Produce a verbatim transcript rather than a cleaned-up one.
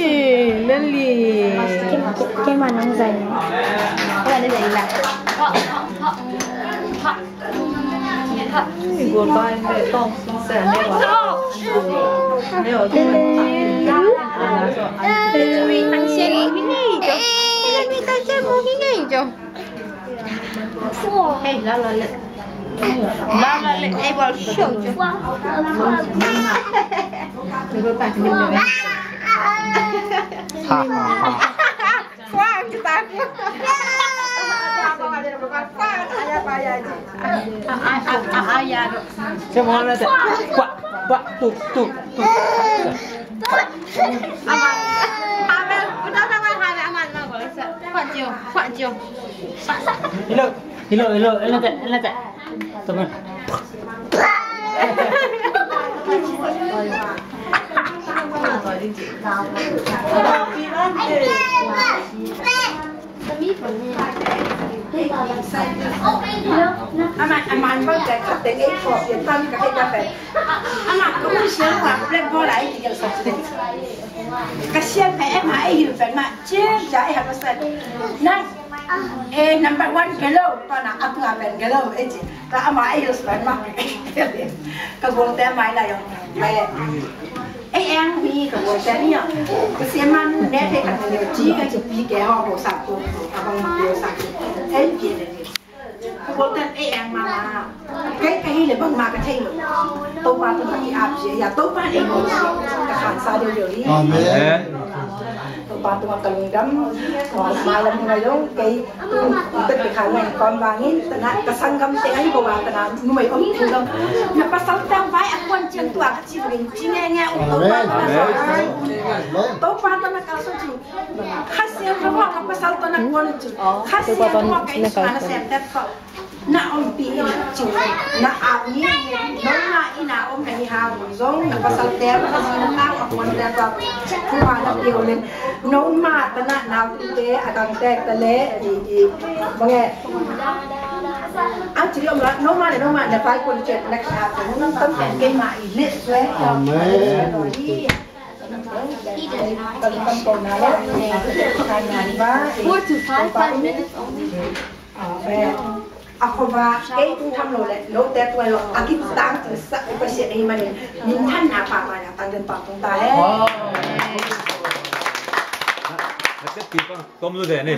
Ui, Lenli. Keimah nong zai. Hello, hello, hello, hello, hello. Teman. Ama, ama, bang ka khat teng ei khawh pian tam ka hei ka pen. Ama, ka hun siang wa black ball ai ti ka sa. Ka siang pe ama ei hilh pen ma. Ciang ja ei ha ka sa. Na Eh, number one gelo, pana atua pen gelo, eh, ci. Ka ama eh, los pen ma. Ka gualte mai la yong. Mai le. Eh, ang mi ka gualte ni ya. Ka siaman ne te ka ni ci ka ci pi ke ho ko sa ko. Abang ko sa ko. Eh, pi le. Ka gualte eh, ang mama. Kei ka hi le bangmah ka thei lo. Topa tungah i ap sia, Topa in ei ko sia. Ka khansa deuhdeuh hi. Amen. Topa tungah ka lungdam. Mailam ngai lo kei. Tek ka khan ngai kom bangin tana ka sanggam teng ahi ko bang tana numei om thu lo. Na pasal tang vai a kuan ciang tua ka ci bangin ci nge nge um Topa tungah. Topa tungah ka so cu. Kha Siangtho hawh ka pasal tawh na kuan cu. Kha Siangtho hawh ka innkuan a sem tek ko. Na ompih in cu. Na ap in, nong ngah Hau zong pasalte, pasalte a kuante tua, tua na pio le. Noma tana nautute a gangte ta le i, i, mange. Ang cili om la, noma le, noma le, pai ko le chet nak sa ko nung tam pen ke ma i le swe. Amen. Four to five, five minutes only. A khuava kei tung tham lo le, lote tua lo a kitang cing sa, Pasian ahi manin minthanna pahpah na tang den pah tung ta hen. Tom lu de ni.